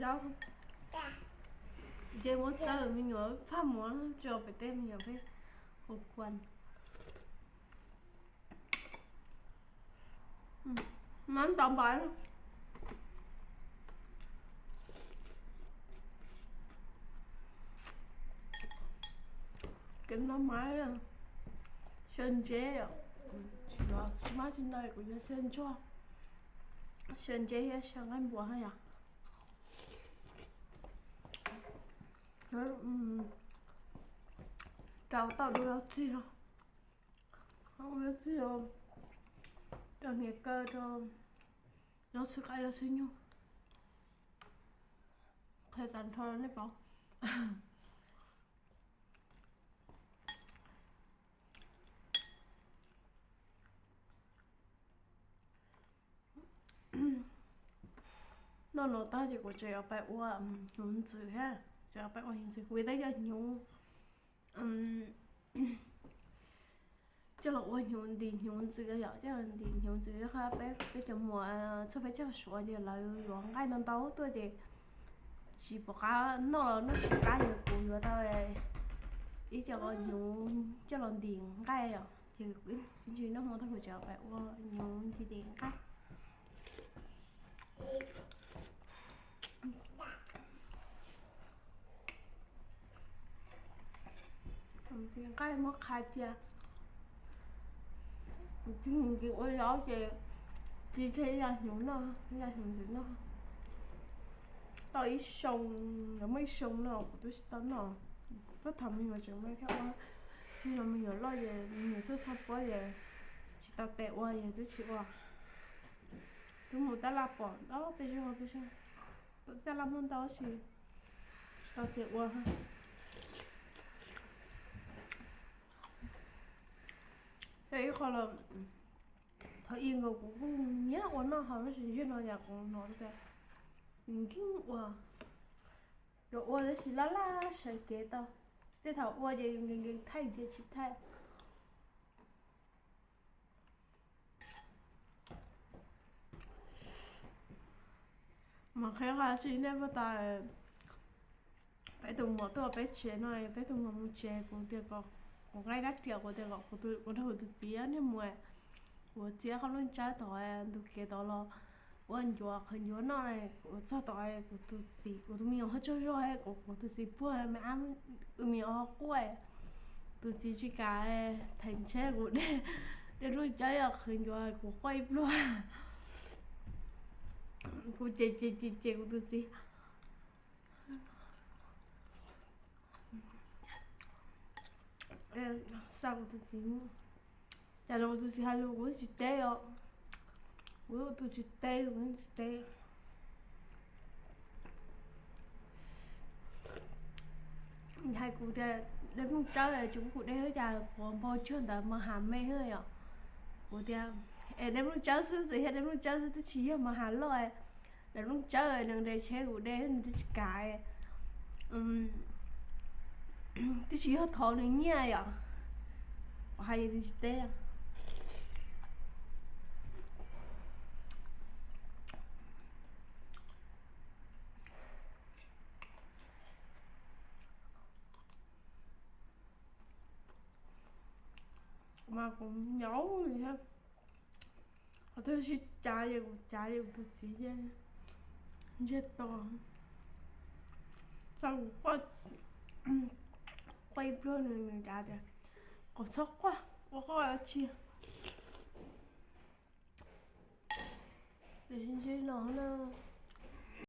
Zaub, ces muab txawb me nyuam phaj muav tso pem tej me nyuam peb ua kuas. Mab ntau npav. Kev no mas xyaw ntsev, tsis mab tsis ntau kuv yuav xyaw ntsuag, xyaw ntsev thiab xyaw nqaij npua yom. Rau tau dua txig, ua txig rau hniav kaw, rau xwb qaib xwb nyuj. Qhia tag nrho nej paub. Noj no tag ces kuv tseem yuav pais ua hnyuv ntxwm thiab, tseem yuav pais ua hnyuv ntxwm, kuv ib teb cov hnyuv coj los ua hnyuv ntim hnyuv ntxwm yom, coj los ntim hnyuv ntxwm qhov peb, peb cov muam txog peb caug suav ces lawv yuav nqaij ntau ntau tuaj ces tsis pom qab noj los noj tsis qab, ces kuv yuav tau ib co hnyuv coj los ntim nqaij yom, ces ib ntsis noj hmo tag kuv tseem pais ua hnyuv ntim nqaij. Ntim nqaij muab qhai cia. Ua zaub ces cia ib yam hnyuv noj, ib yam hnyuv ntxwm noj. Tau ib xyoo, yuav muaj ib xyoo no kuv twb tsis tau noj. Puag thaum me nyuam tseem me thiab ua, me nyuam, me nyuam loj ces me nyuam txawj txhawj puab ces tsis tau tes ua ces twb tsis ua. Twb mus tab laj pom ntau peb zog peb zog, tab laj muaj ntau tab sis tsis tau tes ua. Yog ib qho los thaum ub nkaus kuv kuj nyiam ua noj hauv, tab sis zaum no yam kuv hnov tias nkees ua, yuav ua tab sis laj laj sawv kev tau, tej thaum ua ces nkees nkees thaij ces tsis thaij. Mas qhia qhov tsis nej puag ta, peb tus muam tuaj peb tsev no, peb tus muam mus tsev, kuv tias kom, kuv nqa rab riam, kuv tias kom kuv nrog kuv tus txiv niag mus, kuv txiav qhov lub tsawb tod ntug kev tod los ua ncuav qhwv ncuav noj, kuv txog tod kuv tus txiv, kuv tus me nyuam ho tsaug zog, kuv, kuv tus txiv puag me ab, me nyuam ho quaj, tus txiv tsis kam, them ntsheb kuv de, de lub tsawb qhwv ncuav kuv quaj ib pluag. Kuv ces ces ces ces kuv tus txiv, xa kuv tus txiv, cas los kuv tus txiv hais lus kuv tsis teb os, kuv tus tsis teb, kuv tsis teb. Hais kuv tias dej nplooj tsawb tsis pub kuv de, cas kuv npau tsawg ntawd mos has me yom. Kuv tias es dej nplooj tsawb xwb, txawm yog dej nplooj tsawb xwb twb tsis yog mos has loj. Dej nplooj tsawb nws de tsheb kuv de nws twb tsis kam, twb tsis yog thov nws nyiaj yom. Kuv hais nws tsis teb. Mas kuv nyaum li thiab, qhov twg sib cav ces kuv cav ces kuv tus txiv ces ntsiag to. Txog kuv quaj, quaj ib pliag nws nws cav tias kom txhob quaj, ua quaj tsis, tiam sis ntshe no na.